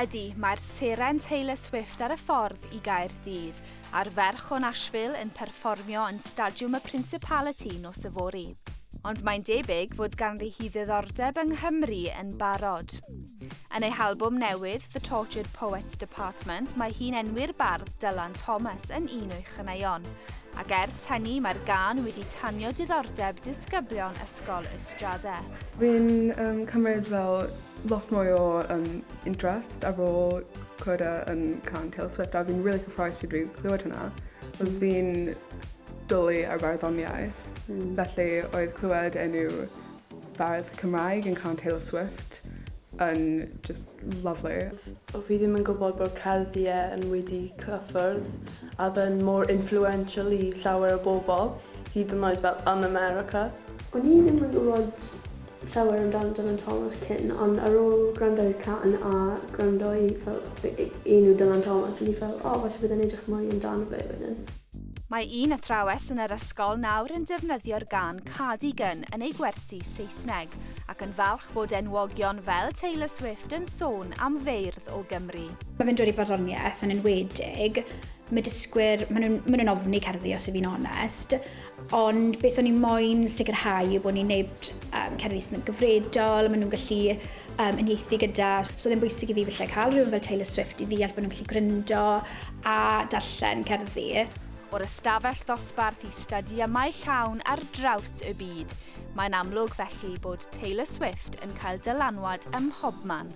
Ydy, mae'r seren Taylor Swift ar y ffordd i Gaerdydd, a'r ferch o Nashville yn perfformio yn Stadiwm y Principality nos yfory. Ond mae'n debyg fod ganddi hi ddiddordeb yng Nghymru yn barod. Yn ei halbwm newydd, The Tortured Poets Department, mae hi'n enwi'r bardd Dylan Thomas yn un o'i chaneuon. Ac ers hynny mae'r gân wedi tanio diddordeb disgyblion Ysgol y Strade. Fi'n cymryd fel lot mwy o interest ar ôl clywed e yn cân Taylor Swift, a fi'n really cyffrous pryd dwi'n clywed hwnna. Os fi'n dwlu ar barddoniaeth, felly oedd clywed enw bardd Cymraeg yn cân Taylor Swift yn just lovely. O fi ddim yn gwybod bod cerddiau yn wedi cyffwrdd a fe'n more influential i llawer o bobl, hyd yn oed fel yn America. O'n i ddim yn gwybod llawer amdano Dylan Thomas cyn, ond ar ôl gwrando i'r cân a gwrando i fel enw Dylan Thomas, o'n i fel, "O, oh, falle byddai'n edrych mwy amdano fe wedyn." Mae un athrawes yn yr ysgol nawr yn defnyddio'r gân "Cardigan" yn ei gwersi Saesneg ac yn falch bod enwogion fel Taylor Swift yn sôn am feirdd o Gymru. Mae fe'n dod i barddoniaeth yn enwedig, mae dysgwyr, maen nhw ofni cerddi, os ydw i'n onest, ond beth o'n i moyn sicrhau yw bod ni'n neud cerddi sydd yn gyfredol, maen nhw'n gallu uniaethu gyda. So oedd e'n bwysig i fi felly cael rhywun fel Taylor Swift i ddeall bod nhw'n gallu gryndo a darllen cerddi. O'r ystafell ddosbarth i stadiymau llawn ar draws y byd. Mae'n amlwg felly bod Taylor Swift yn cael dylanwad ym mhobman.